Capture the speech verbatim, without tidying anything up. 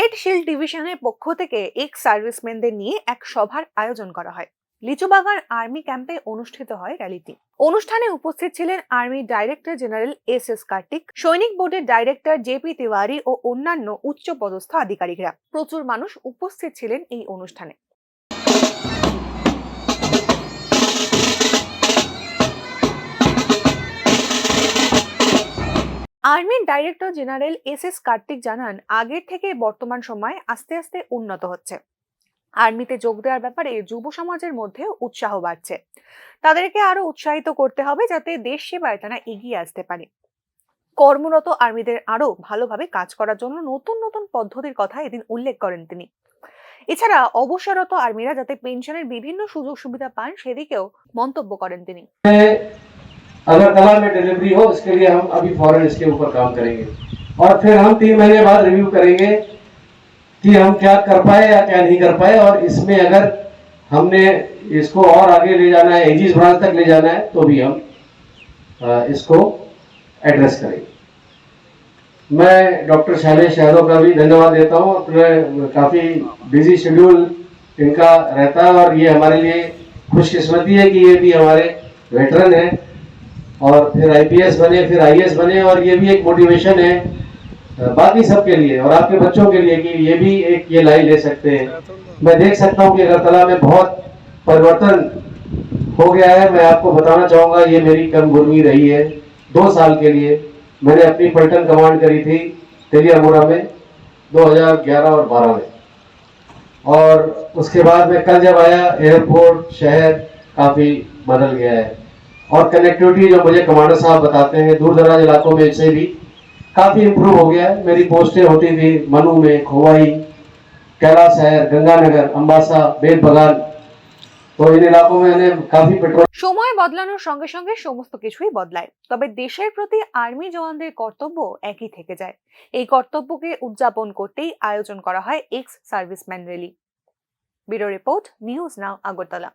Add shield ডিভিশনের পক্ষ থেকে এক্স সার্ভিসম্যানদের নিয়ে এক সভার আয়োজন করা হয়। লিচুবাগান আর্মি ক্যাম্পে অনুষ্ঠিত হয় র্যালিটি। অনুষ্ঠানে উপস্থিত ছিলেন army director general S S Kartik, সৈনিক বোর্ডের ডাইরেক্টর জে পি তিওয়ারি ও অন্যান্য উচ্চপদস্থ আধিকারিকরা। প্রচুর মানুষ উপস্থিত ছিলেন এই অনুষ্ঠানে। আর্মির director general S S Kartik জানান, আগের থেকে বর্তমান সময় আস্তে আস্তে উন্নত হচ্ছে। আর্মিতে যোগ দেওয়ার ব্যাপারে যুব সমাজের মধ্যে উৎসাহ বাড়ছে। তাদেরকে আরো উৎসাহিত করতে হবে, যাতে দেশ সেবায় তারা এগিয়ে আসতে পারে। কর্মরত আর্মিদের আরো ভালোভাবে কাজ করার জন্য নতুন নতুন পদ্ধতির কথা এদিন উল্লেখ করেন তিনি। এছাড়া অবসররত আর্মিরা যাতে পেনশনের বিভিন্ন সুযোগ সুবিধা পান, সেদিকেও মন্তব্য করেন তিনি। अगरतला में डिलीवरी हो, इसके लिए हम अभी फौरन इसके ऊपर काम करेंगे और फिर हम तीन महीने बाद रिव्यू करेंगे कि हम क्या कर पाए या क्या नहीं कर पाए, और इसमें अगर हमने इसको और आगे ले जाना है, एजीज ब्रांच तक ले जाना है, तो भी हम अ, इसको एड्रेस करेंगे। मैं डॉक्टर शैलेश यादव का भी धन्यवाद देता हूँ। अपने काफ़ी बिजी शेड्यूल इनका रहता है और ये हमारे लिए खुशकिस्मती है कि ये भी हमारे वेटरन हैं और फिर आईपीएस बने, फिर आईएएस बने, और ये भी एक मोटिवेशन है अ, बाकी सबके लिए और आपके बच्चों के लिए कि ये भी एक ये लाइन ले सकते हैं। मैं देख सकता हूँ कि अगरतला में बहुत परिवर्तन हो गया है। मैं आपको बताना चाहूँगा, ये मेरी कमगुर्मी रही है दो साल के लिए। मैंने अपनी पलटन कमांड करी थी तेलियामुरा में दो हज़ार ग्यारह और बारह में, और उसके बाद मैं कल जब आया, एयरपोर्ट, शहर काफ़ी बदल गया है। और कनेक्टिविटी जो मुझे कमांडर साहब बताते हैं, दूर दराज इलाकों में से भी काफ़ी इम्प्रूव हो गया है। मेरी पोस्टें होती थी मनु में, खोवाई, कैलाश सहर, गंगानगर, अम्बासा, बेद बगान, तो इन इलाकों में मैंने काफ़ी पेट्रोल সময় বদলানোর সঙ্গে সঙ্গে সমস্ত কিছুই বদলায়, তবে দেশের প্রতি আর্মি জওয়ানদের কর্তব্য একই থেকে যায়। এই কর্তব্যকে উদযাপন করতেই আয়োজন করা হয় ex serviceman rally. Bureau report, news now Agartala.